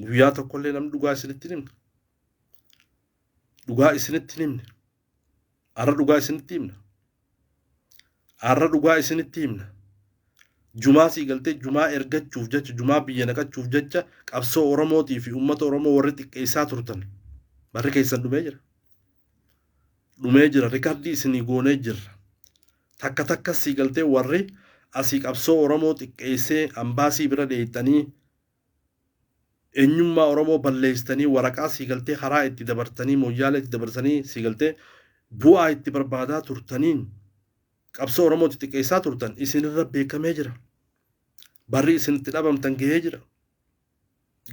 Guyyaa tokkollee namni dhugaa isinitti himne. Dhugaa isinitti himne. Har'a dhugaa isinitti himna. Har'a dhugaa isinitti himna. Jumaa sii galtee jumaa ergachuuf jecha, jumaa biyya naqachuuf jecha qabsoo Oromootii fi uummata Oromoo warri xiqqeessaa turtan, barri keessan dhumee jira. Dhumee jira. Record isinii goonee jirra. Takka takka sii galtee warri asii qabsoo Oromoo xiqqeessee ambaasii bira dheeyxanii eenyummaa Oromoo balleessitanii waraqaa sii galtee karaa itti dabartanii, moyyaalee itti dabarsanii sii galtee bu'aa itti barbaadaa turtaniin qabsoo Oromoo itti xiqqeessaa turtan isinirra beekamee jira. Barri isin itti dhabamtan gahee jira.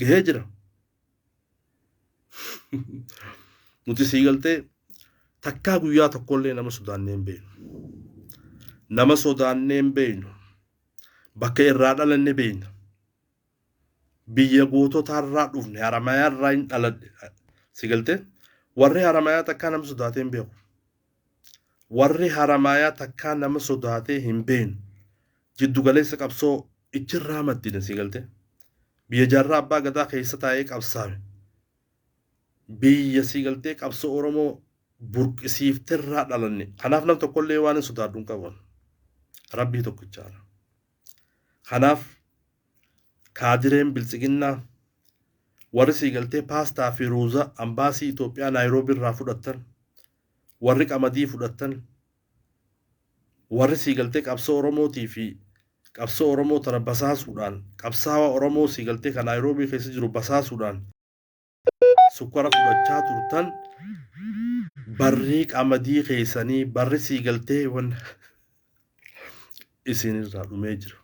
Gahee jira. Nuti sii galtee takkaa guyyaa tokkollee nama sodaannee hin beeknu. Nama sodaannee hin beeknu. Bakka irraa dhalanne beekna. Biyya goototaarraa dhufne, Haramayaarraa hin dhaladhe. Si galtee? Warri Haramayaa takkaa nama sodaatee hin beeku. Warri Haramayaa takkaa nama sodaatee hin beeknu. Jiddu galeessa qabsoo ichirraa maddine, si galtee? Biyya jaarraa abbaa gadaa keessa taa'ee qabsaame. Biyya si galtee qabsoo Oromoo burqisiifterraa dhalanne. Kanaaf nam tokkollee waan hin sodaadhu hin qabu. Rabbii tokkichaadha. Kanaaf kaadireen biltsiginnaa warri sii galtee paastaa fi ruuza ambaasii Itoophiyaa Naayiroobii irraa fudhattan, warri qamadii fudhattan, warri sii galtee qabsoo Oromootii fi qabsoo Oromoo tana basaasuudhaan qabsaawa Oromoo sii galtee kan Naayiroobii keessa jiru basaasuudhaan sukkara fudhachaa turtan, barrii qamadii keessanii barri sii galtee wan isinirraa dhumee jira.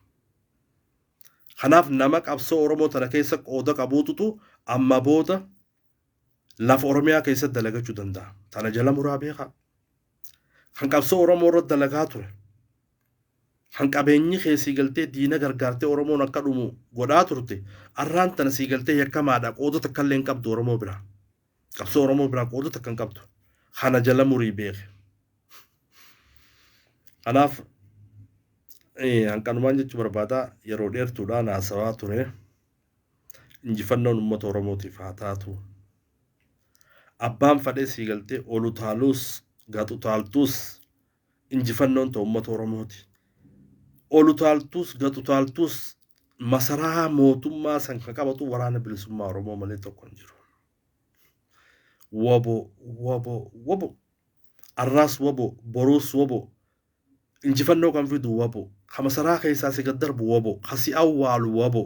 Kanaaf nama qabsoo Oromoo tana keessa qooda qabuututu amma booda lafa Oromiyaa keessatti dalagachuu danda'a. Tana jala muraa beekaa. Kan qabsoo Oromoo irratti dalagaa ture. Kan qabeenyi kee sii galtee diina gargaartee Oromoon akka dhumu godhaa turte, arraan tana sii galtee yakkamaadha, qooda takka illee hin qabdu Oromoo biraa. Qabsoo Oromoo biraa qooda takka hin qabdu. Kana jala murii beeki. Kanaaf hanqanumaan jechuu barbaada, yeroo dheertuudhaan haasawaa ture. Injifannoon uummata Oromootiif haa taatu. Abbaan fadhee sii galtee ol utaaluus gad utaaltuus injifannoon ta'u uummata Oromooti. Ol utaaltuus gad utaaltuus masaraa mootummaa san kan qabatu waraana bilisummaa Oromoo malee tokko hin jiru. Wabo, wabo, wabo. Arraas wabo, boruus wabo. Injifannoo kan fidu wabo. Ka masaraa keessaa si gad darbu wabo. Ka si awwaalu wabo.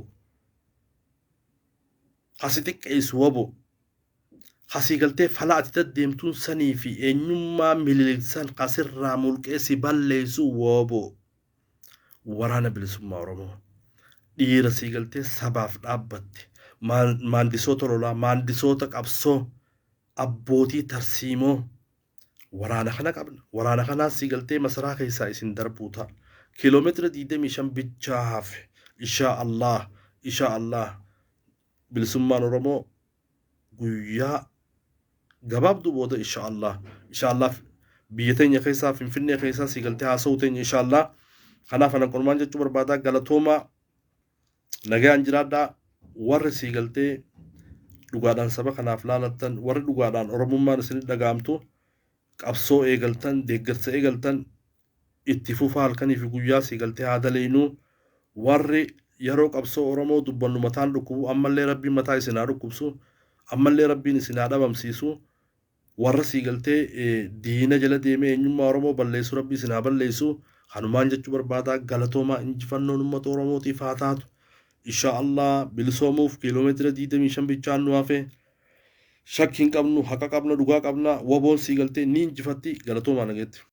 Ka si xiqqeessu wabo. Ka si galtee fala ati deddeemtuun sanii fi eenyummaa mililiksan ka sirraa mulqee si balleessu wabo. Waraana bilisummaa Oromoo. Dhiira sii galtee sabaaf dhaabbatte. Maandisoota lolaa, maandisoota qabsoo, abbootii tarsiimoo. Waraana kana qabna. Waraana kanaas sii galtee masaraa keessaa isin darbuu ta'a. Kiiloomeetira 25 bichaa hafe. Inshaa Allah, inshaa Allah. Bilisummaan Oromoo guyyaa gabaabduu booda inshaa Allah. Inshaa Allah biyya teenya keessaa Finfinnee keessaa sii galtee haasa'uu teenya inshaa Allah. Kanaaf anan qonumaan jechuu barbaadaa, galatoomaa, nagaan jiraadhaa. Warri sii galtee dhugaadhaan saba kanaaf laalattan, warri dhugaadhaan Oromummaan isinit dhaga'amtu, qabsoo eegaltan, deeggarsa eegaltan itti fufaa, halkanii fi guyyaa sii galtee haa daleynuu. Warri yeroo qabsoo Oromoo dubbannu mataan dhukkubu, ammallee Rabbiin mataa isin haa dhukkubsu, ammallee Rabbiin isin haa dhabamsiisu. Warra sii galtee diina jala deemee eenyummaa Oromoo balleessu Rabbi isin haa balleessu. Kanumaan jechuu barbaadaa, galatoomaa. Injifannoon uummata Oromootiif haa taatu. Inshaa Allah bilisoomuuf kiiloomeetira 25 bichaan nu hafe. Shakki hin qabnu, haqa qabna, dhugaa qabna, waboon sii galtee ni injifatti. Galatoomaa, nageetti.